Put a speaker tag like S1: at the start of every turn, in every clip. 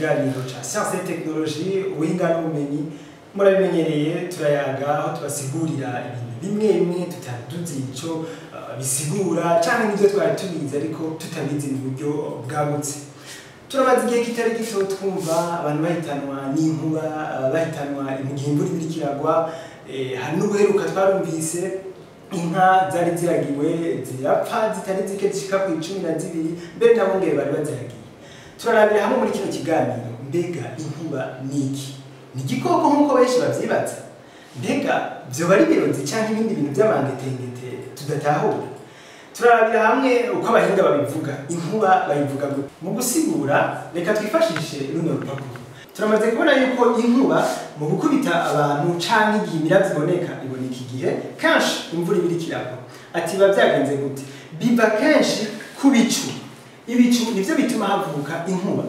S1: Kiganiro ca science et technologie, ubuhinga n'ubumenyi. Murabimenyereye, turayaga aho tubasigurira ibintu bimwe bimwe tutari tuzi ico bisigura, canke n'ivyo twari tubizi ariko tutabizi mu buryo bwagutse. Turamaze igihe kitari gito twumva abantu bahitanwa n'inkuba, bahitanwa mu gihe imvura iriko iragwa. Hari n'ubuheruka twarumvise inka zari ziragiwe zirapfa zitari zike, zishika ku 12, mbere n'abungere bari baziragiye. Turarabira hamwe muri kino kiganiro: mbega inkuba ni iki? Ni igikoko nk'uko benshi bavyibaza? Mbega vyoba ari ibirozi canke ibindi bintu vy'amangetengete tudatahura? Turarabira hamwe uko abahinga babivuga. Inkuba bayivuga gute? Mu gusigura, reka twifashishe runo rupapuro. Turamaze kubona yuko inkuba mu gukubita abantu canke igihe imiravyo iboneka, iboneka igihe kenshi imvura iba iriko iragwa. Ati biba vyagenze gute? Biva kenshi ku bicu. Ibicu nivyo bituma havuka inkuba.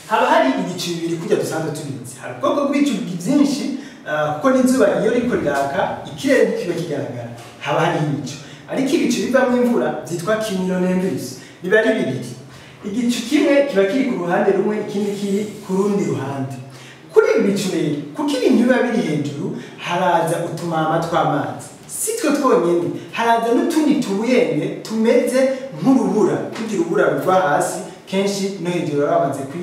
S1: Haba hari ibicu bibiri kurya dusanzwe tubizi. Hari ubwoko bw'ibicu byinshi, kuko n'izuba iyo ririko riraka ikirere ntikiba kigaragara, haba hari ibicu. Ariko ibicu bivamwo imvura vyitwa cumulonimbus biba ari bibiri. Igicu kimwe kiba kiri ku ruhande rumwe, ikindi kiri ku rundi ruhande. Kuri ibi bicu rero, kuko ibintu biba biri hejuru, haraza utumama tw'amazi. Si twe twonyene, haraza n'utundi tubuyenge tumeze nk'urubura. Kugira urubura ruva hasi, kenshi no hejuru baba bamaze kwi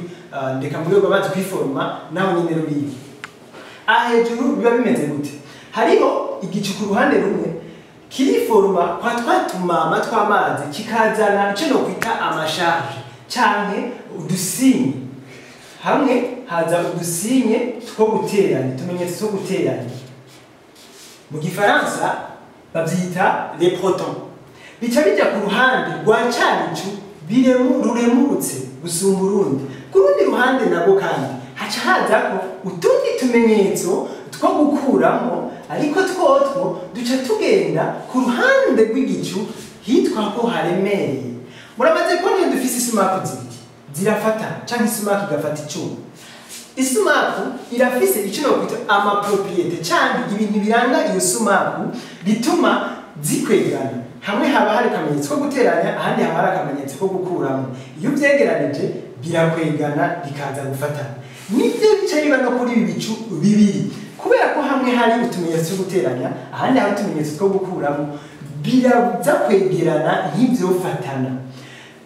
S1: ndeka mvuge ngo bamaze kwiforoma, naho nyene ruriya. Aha hejuru biba bimeze gute? Hariho igicu ku ruhande rumwe kiriforoma kwa twa tumama tw'amazi, kikazana ico nokwita ama charges canke udusinye. Hamwe haza udusinye two guteranya, utumenyetso two guteranya, mu gifaransa bavyita les protons. Bica bija ku ruhande rwa ca bicu ruremurutse gusumba urundi. Ku rundi ruhande nabwo kandi haca hazako utundi tumenyetso two gukuramo, ariko twotwo duca tugenda ku ruhande rw'igicu hitwa ko haremereye. Muramaze kubona iyo dufise isumaku zibiri zirafatana, canke isumaku igafata icuma. Isumaku irafise ico nokwita ama propriétés canke ibintu biranga iyo sumaku bituma zikwegana. Hamwe haba hari akamenyetso ko guteranya, ahandi haba hari akamenyetso ko gukuramo. Iyo uvyegeranije birakwegana, bikaza gufatana. Nivyo bica biba no kuri ibi bicu bibiri. Kubera ko hamwe hari utumenyetso two guteranya, ahandi hari utumenyetso two gukuramo, biraza kwegerana nk'ivyofatana.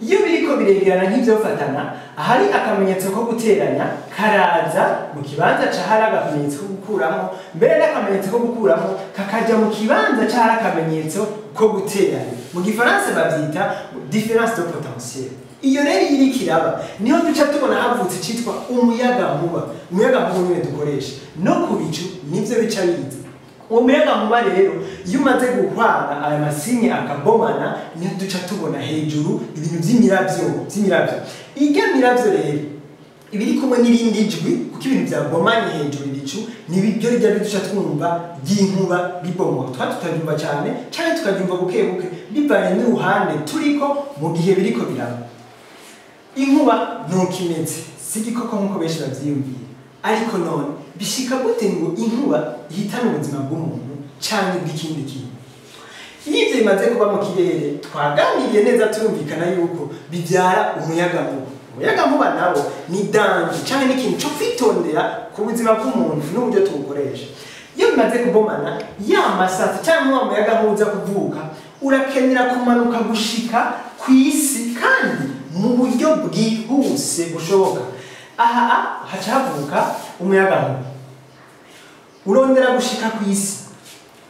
S1: Iyo biriko biregerana nk'ivyofatana, ahari akamenyetso ko guteranya karaza mu kibanza c'ahari akamenyetso ko gukuramo, mbere n'akamenyetso ko gukuramo kakaja mu kibanza c'ahari akamenyetso ko guteranya. Mu gifaransa bavyita différence de potentiel. Iyo rero iyo iriko iraba, niho duca tubona havutse icitwa umuyagankuba. Umuyagankuba nyene dukoresha no ku bicu nivyo bica biza. Uwo muyagankuba rero iyo umaze guhwana, aya ma signes akabomana, niho duca tubona hejuru ibintu vy'imiravyo. Irya miravyo rero iba iri kumwe n'irindi jwi, kuko ibintu vyabomanye hejuru ibicu nibyo rirya duca twumva ry'inkuba ribomoka. Twa tutaryumva cane canke tukaryumva buke buke, bivanye n'uruhande turiko mu gihe biriko biraba. Inkuba nuko imeze, si igikoko nk'uko benshi bavyiyumvira. Ariko none bishika gute ngo inkuba ihitane ubuzima bw'umuntu canke bw'ikindi kintu? Iyo ivyo bimaze kuba mu kirere, twaganiriye neza turumvikana yuko bivyara umuyagankuba. Umuyagankuba nawo ni danger canke ni ikintu co kwitondera ku buzima bw'umuntu n'uburyo tuwukoresha. Iyo bimaze kubomana, ya masasi canke wa muyagankuba uza kuvuka urakenera kumanuka gushika kw'isi, kandi mu buryo bwihuse bushoboka. Aha haca havuka umuyagankuba urondera gushika kw'isi.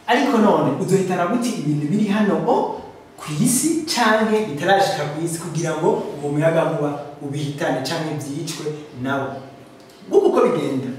S1: Ariko none uzohitana gute ibintu biri hano o kw'isi canke bitarashika kw'isi kugira ngo uwo muyagankuba ubihitane canke vyicwe nawo? Nguko uko bigenda.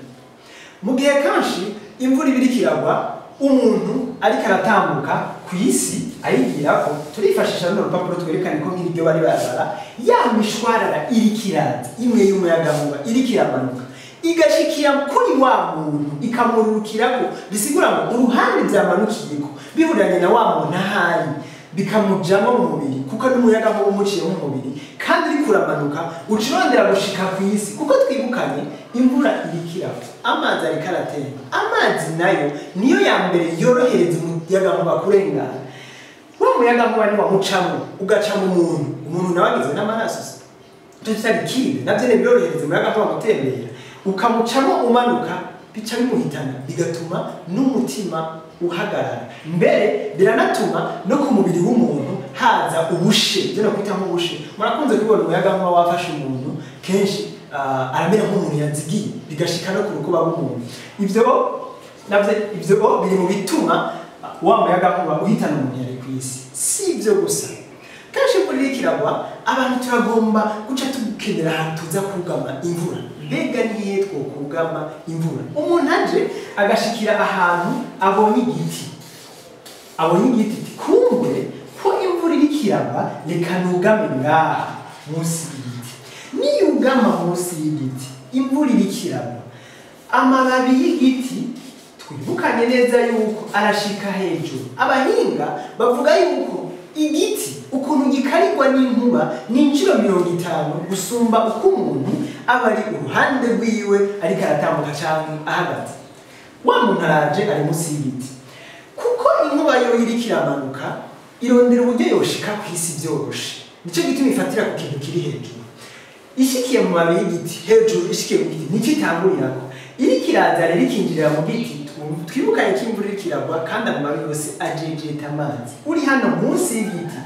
S1: Mu gihe kenshi imvura iba iriko iragwa, umuntu ariko aratambuka kw'isi ayigirako, turifashisha runo rupapuro twerekane ko nk'iryo bari barabara ya mishwarara iriko iraza, imwe y'umuyagankuba iriko iramanuka igashikira kuri wa muntu, ikamururukirako. Bisigura ngo uruhande vyamanukiyeko bihuranye na wa muntu ahari, bikamujamwo mu mubiri, kuko n'umuyagankuba umuciye mu mubiri kandi uriko uramanuka, uca urondera gushika kw'isi. Kuko twibukanye, imvura iriko iragwa, amazi ariko aratemba. Amazi nayo niyo ya mbere yorohereza umuyagankuba kurengana. Wa muyagankuba ni wamucamwo ugaca mu muntu, umuntu nawe agizwe n'amaraso. Icyo liquide navyo ni birorohereza umuyagankuba gutembera, ukamucamo umanuka, bica bimuhitana, bigatuma n'umutima uhagarara. Mbere biranatuma no ku mubiri w'umuntu haza ubushe, ibyo nakwita nk'ubushe. Murakunze kubibona umuyagankuba wafashe umuntu kenshi, aramera nk'umuntu yazigiye, bigashika no ku rukoba rw'umuntu. Ivyo navyo, ivyo biri mu bituma wa muyagankuba uhitana umuntu yari ku isi. Si ibyo gusa, kenshi imvura iriko iragwa, abantu turagomba guca tukenera ahantu tuza kugama imvura. Mbega nihe twokugama imvura? Umuntu aje agashikira ahantu abonye igiti, abonye igiti ati kumbure ko imvura iriko iragwa, reka nugame ngaha munsi y'igiti. Niyugama munsi y'igiti, imvura iriko iragwa, amababi y'igiti twibukanye neza yuko arashika hejuru. Abahinga bavuga yuko igiti ukuntu gikarigwa n'inkuba ni inshuro 50 gusumba uko umuntu aba ari uruhande rwiwe ariko aratambuka canke ahagaze. Wa muntu araje ari munsi y'igiti, kuko inkuba yo iriko iramanuka irondera uburyo yoshika kw'isi vyoroshe. Nico gituma ifatira ku kintu kiri hejuru. Ishikiye mu mababi y'igiti hejuru, ishikiye ku giti nico itangurirako. Iriko iraza rero ikinjirira mu giti. Twibukanye ko imvura iriko iragwa kandi amababi yose ajejeta amazi. Uri hano munsi y'igiti,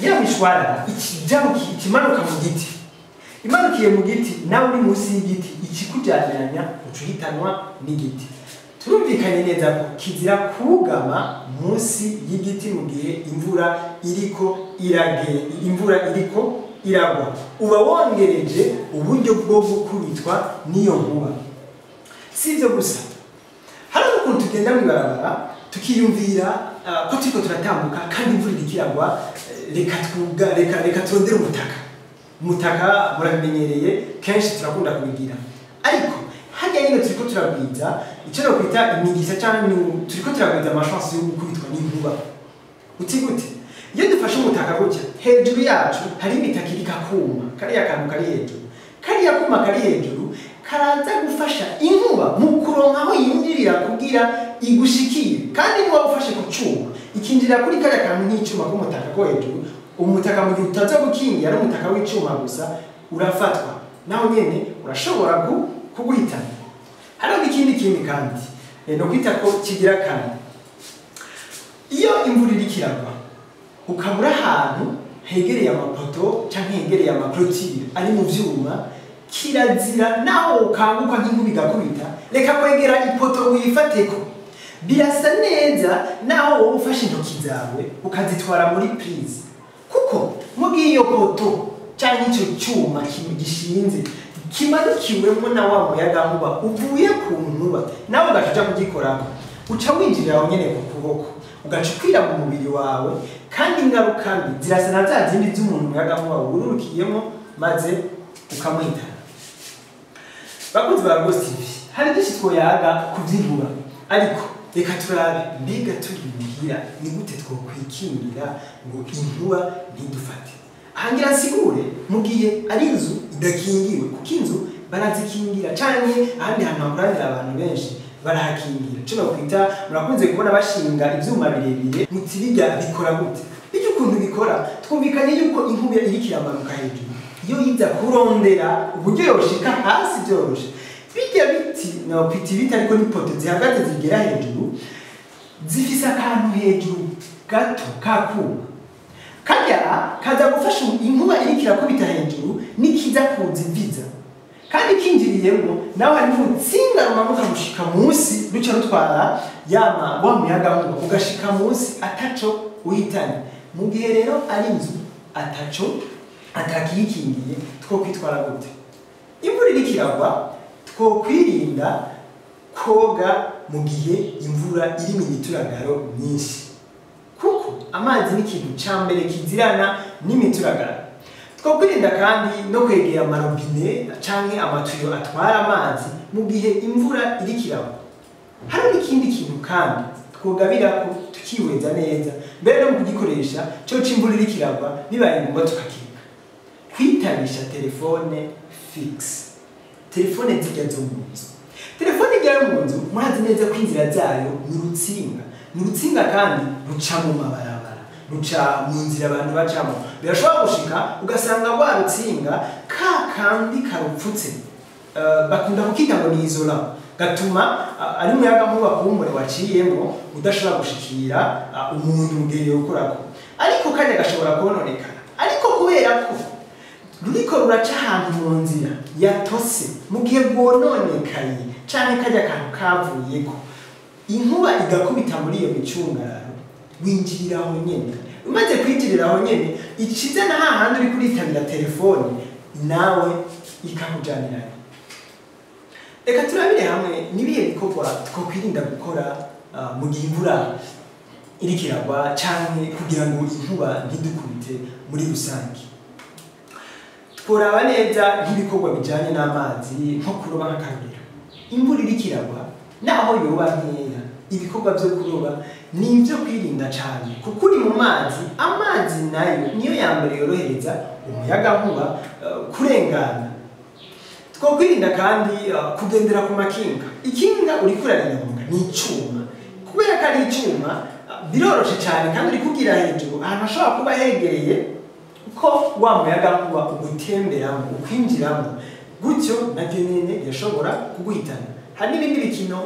S1: ya mishwarara ikimanuka mu giti, imanukiye mu giti, nawe uri munsi y'igiti ikikujaniranya, uca uhitanwa n'igiti. Turumvikanye neza ko kizira kugama munsi y'igiti mu gihe imvura iriko irage, imvura iriko iragwa, uba wongereje uburyo bwo gukubitwa n'iyo nkuba. Si ibyo gusa, hari ukuntu tugenda mw'ibarabara tukiyumvira ko turiko turatambuka kandi imvura iriko iragwa, reka twuga, reka turondere umutaka. Umutaka murabimenyereye, kenshi turakunda kubigira, ariko harya nyine turiko turagwiza icyo nokwita imigisha, canke turiko turagwiza amashance yo gukubitwa n'inkuba. Uti gute? Iyo dufashe umutaka gutya, hejuru yacu hari imitaka iriko akuma, kariya kantu kari hejuru, kariya kuma kari hejuru karaza gufasha inkuba mu kuronka aho yinjirira kugira igushikiye. Kandi niba ufashe ku cuma ikinjirira kuri kariya kantu nk'icuma k'umutaka ko hejuru, umutaka mu gihe utaza gukingira ari umutaka w'icuma gusa, urafatwa naho nyene urashobora kuguhitana. Hariho n'ikindi kintu kandi no kwita ko kigira kane. Iyo imvura iriko iragwa ukabura ahantu hegereye amapoto canke hegereye amaclôture ari mu vyuma, kirazira naho ukanguka nk'inkuba igakubita, reka kwegera ipoto wifateko. Birasa neza naho wowe ufashe intoki zawe ukazitwara muri prise, kuko mu gihe iyo poto canke ico cuma gishinze kimanukiwemo na wa muyagankuba uvuye ku nkuba, nawe ugaca uja kugikorako, uca winjirira aho nyene ku kuboko, ugaca ukwira mu mubiri wawe, kandi ingaruka mbi zirasa na za zindi z'umuntu umuyagankuba wururukiyemo maze ukamuhitana. Bakunzi ba Ghost TV, hari byinshi twoyaga ku vy'inkuba, ariko reka turabe mbega turi muhira ni gute twokwikingira ngo inkuba ntidufate. Ahangira nsigure, mu gihe ari inzu idakingiwe, kuko inzu barazikingira canke ahandi hantu hakoranira abantu benshi barahakingira. Ico nokwita, murakunze kubona bashinga ivyuma birebire, muti birya bikora gute? Birya ukuntu bikora, twumvikanye yuko inkuba iriko iramanuka hejuru, iyo yiza kurondera uburyo yoshika hasi vyoroshe. Birya biti nokwita ibiti, ariko ni poto zihagaze zigera hejuru, zifise akantu hejuru gato kakuma karya kaza gufasha inkuba iriko irakubita hejuru nikiza kuziviza, kandi kinjiriyemo nawe harimo urutsinga rumanuka gushika munsi, ruca rutwara yama wa muyagankuba ugashika munsi ataco uhitanye. Mu gihe rero ari inzu ataco atakiyikingiye, twokwitwara gute? Imvura iriko iragwa twokwirinda koga mu gihe imvura iri mu mituragaro myinshi, kuko amazi ni ikintu ca mbere kizirana n'imituragaro. Twokwirinda kandi no kwegera amarobine canke amatuyo atwara amazi mu gihe imvura iriko iragwa. Hari n'ikindi kintu kandi twogabirako tukihweza neza mbere no mu kugikoresha co c'imvura iriko iragwa, bibaye ngombwa tukakireka. Kwitabisha telefone fixe, telefone zijya zo mu nzu. Telefone ijya yo mu nzu murazi neza ko inzira zayo ni urutsinga, ni urutsinga kandi ruca mu mabarabara, Ruca mu nzira abantu bacamo. Birashobora gushika ugasanga rwa rutsinga ka kandi karupfutse, bakunda kukita ngo ni isolant, gatuma ari umuyaga nkuba kumbure waciyemo udashobora gushikira umuntu mugihe yokorako, ariko kajya gashobora kononekara. Ariko kubera ko ruriko ruraca ahantu mu nzira yatose, mu gihe rwononekaye canke kajya kantu kavuyeko, inkuba igakubita muri iyo micungararo, winjirira aho nyene. Umaze kwinjirira aho nyene, ikiza na hahandi uri kuritabira telefone nawe ikakujanirana. Reka turabire hamwe nibihe bikorwa twokwirinda gukora mu gihe imvura iriko iragwa canke kugira ngo inkuba ntidukubite muri rusange. Tworaba neza nk'ibikorwa bijanye n'amazi, nko kuroba nk'akarorero. Imvura iriko iragwa, naho yoba nkeya, ibikorwa vyo kuroba ni ivyo kwirinda cane, kuko uri mu mazi. Amazi nayo niyo ya mbere yorohereza umuyagankuba kurengana. Twokwirinda kandi kugendera ku makinga. Ikinga uriko urarinyonga ni icuma. Kubera ko ari icuma, biroroshe cyane, kandi uri kugira hejuru ahantu hashobora kuba hegereye ko wa muyagankuba ugutemberamo, ukwinjiramo, gutyo navyo nyene birashobora kuguhitana. Hari n'ibindi bikino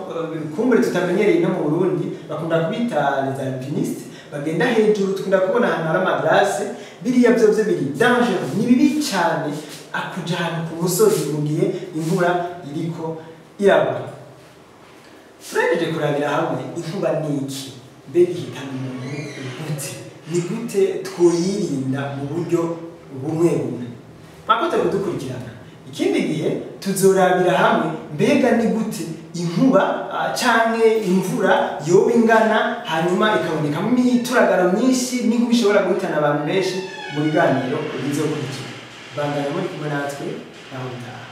S1: kumbure tutamenyereye no mu Burundi, bakunda kubita les alpinistes, bagenda hejuru, tukunda kubona ahantu hari ama glaces. Biriya vyovyo biri dangereux, ni bibi cyane akuja ahantu ku musozi mu gihe imvura iriko iragwa. Turahejeje kurabira hamwe inkuba ni iki, mbega ihitana umuntu gute, ni gute twoyirinda mu buryo bumwe bumwe. Mwakoze kudukurikirana. Ikindi gihe tuzorabira hamwe mbega ni gute inkuba canke imvura yoba ingana, hanyuma ikabonekamo imituragaro myinshi n'inkuba ishobora guhitana abantu benshi, mu biganiro bizokurikira. Bandanya muri kumwe natwe naho bitaha.